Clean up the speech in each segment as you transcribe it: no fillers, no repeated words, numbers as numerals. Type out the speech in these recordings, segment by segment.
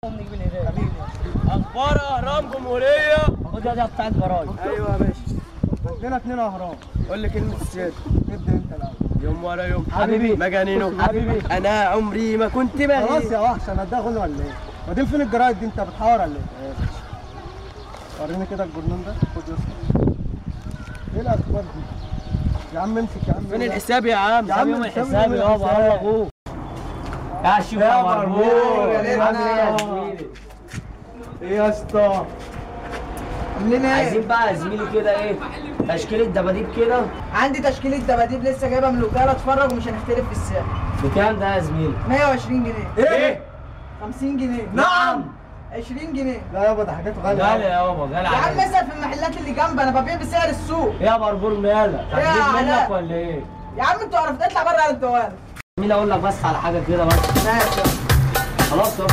ونجيب الهدايا. حبيبي اخبار اهرام جمهورية. خد يا دي بتاعت جرايد. ايوه يا باشا، اتنين اتنين اهرام. قول لي كلمة السر. ابدا انت الاول. يوم ورا يوم حبيبي مجانينو حبيبي، انا عمري ما كنت بغيب. خلاص يا وحش، انا هديها غنى ولا ايه؟ وبعدين فين الجرايد دي؟ انت بتحاور ولا ايه؟ يا باشا وريني كده الجرنان ده. خد يا اسطى. ايه الاخبار دي؟ يا عم امسك يا عم. فين الحساب يا عم؟ يا عم يوم الحساب يابا. يلا ابوك يا شيخ يا مرمور. عامل ايه يا زميلي؟ ايه يا اسطى؟ عاملين ايه؟ عايزين بقى يا زميلي كده ايه؟ تشكيلة دباديب كده. عندي تشكيلة دباديب لسه جايبها من الوكالة، اتفرج ومش هنختلف في السعر. بكام ده يا زميلي؟ 120 جنيه. ايه؟ 50 جنيه. نعم. 20 جنيه. لا يابا ده حاجات غالية. غالية يابا، غالية يا عم. اسأل في المحلات اللي جنب، انا ببيع بسعر السوق. يا بربور مالك؟ هتجيب منك ولا ايه؟ يا عم انتوا عرفت اطلع بره انت وانا. زميلي اقول لك بس على حاجة كده بس. ماشي خلاص يابا.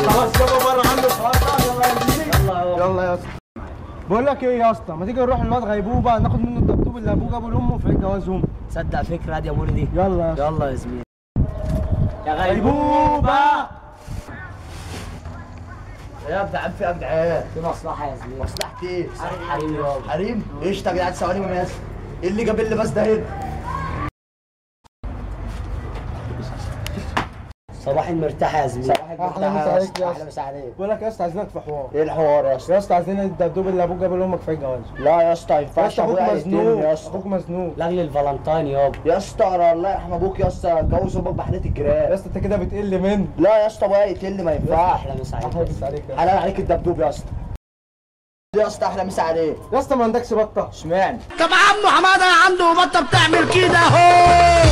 خلاص يابا بره عنده الحوار ده. يلا يا زميلي. يلا يابا. يلا يا اسطى. بقول لك ايه يا اسطى، ما تيجي نروح للواد غيبوبة ناخد منه الدبدوب اللي ابوه جابه لامه في عيد جوازهم. تصدق فكرة دي يا بوري دي. يلا يا اسطى. يلا يا زميلي. يا غيبوبة. يا جدعان في ايه يا جدعان؟ في مصلحة يا زميلي. مصلحة ايه؟ مصلحة حريم يابا. حريم؟ قشطه يا جدعان. ثواني وناس. ايه اللي جاب اللباس ده هنا؟ صباح المرتاح يا زميلي. صباح المرتاح يا اسطى. احلى مسا عليك. بقول لك يا اسطى عايزينك في حوار. ايه الحوار يا اسطى؟ يا اسطى عايزين الدبدوب اللي ابوك جابه لامك في عيد جوازه. لا يا اسطى ما ينفعش، ابويا مزنوق يا اسطى. ابوك مزنوق لاجل الفالنتاين يابا. يا اسطى انا الله يرحم ابوك يا اسطى، اتجوز امك بحلة الجيران. يا اسطى انت كده بتقل منه. لا يا اسطى ابويا يقتلني ما ينفعش. احلى مسا عليك. احلى مسا عليك. حلال عليك الدبدوب يا اسطى. يا اسطى احلى مسا عليك. يا اسطى ما عندكش بطه؟ اشمعنى؟ طب عمو حمادة عنده بطه بتعمل كده اهو.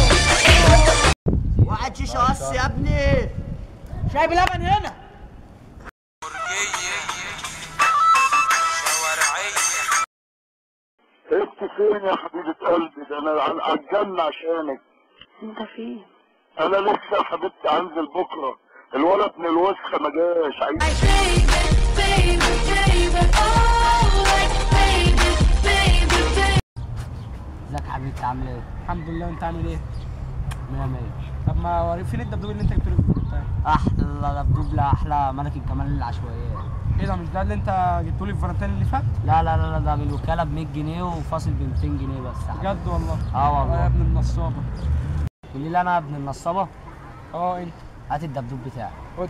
واحد شيشة بس يا ابني. شاي بلبن هنا. انت فين يا حبيبة قلبي؟ ده انا هتجنن عشانك. انت فين؟ انا لسه يا حبيبتي هنزل بكره. الولد من الوسخة ما جاش. عايز ازيك يا حبيبتي، عامل ايه؟ الحمد لله، انت عامل ايه؟ 100 100. طب ما وريني فين الدبدوب اللي انت جبته لي في الفالنتاين؟ احلى دبدوب لاحلى ملك الجمال العشوائيات. ايه ده، مش ده اللي انت جبته لي في الفالنتاين اللي فات؟ لا لا لا ده من الوكالة ب 100 جنيه وفاصل ب 200 جنيه بس. بجد والله؟ اه والله. يا ابن النصابه. تقول لي انا ابن النصابه؟ اه انت. هات الدبدوب بتاعك. خد.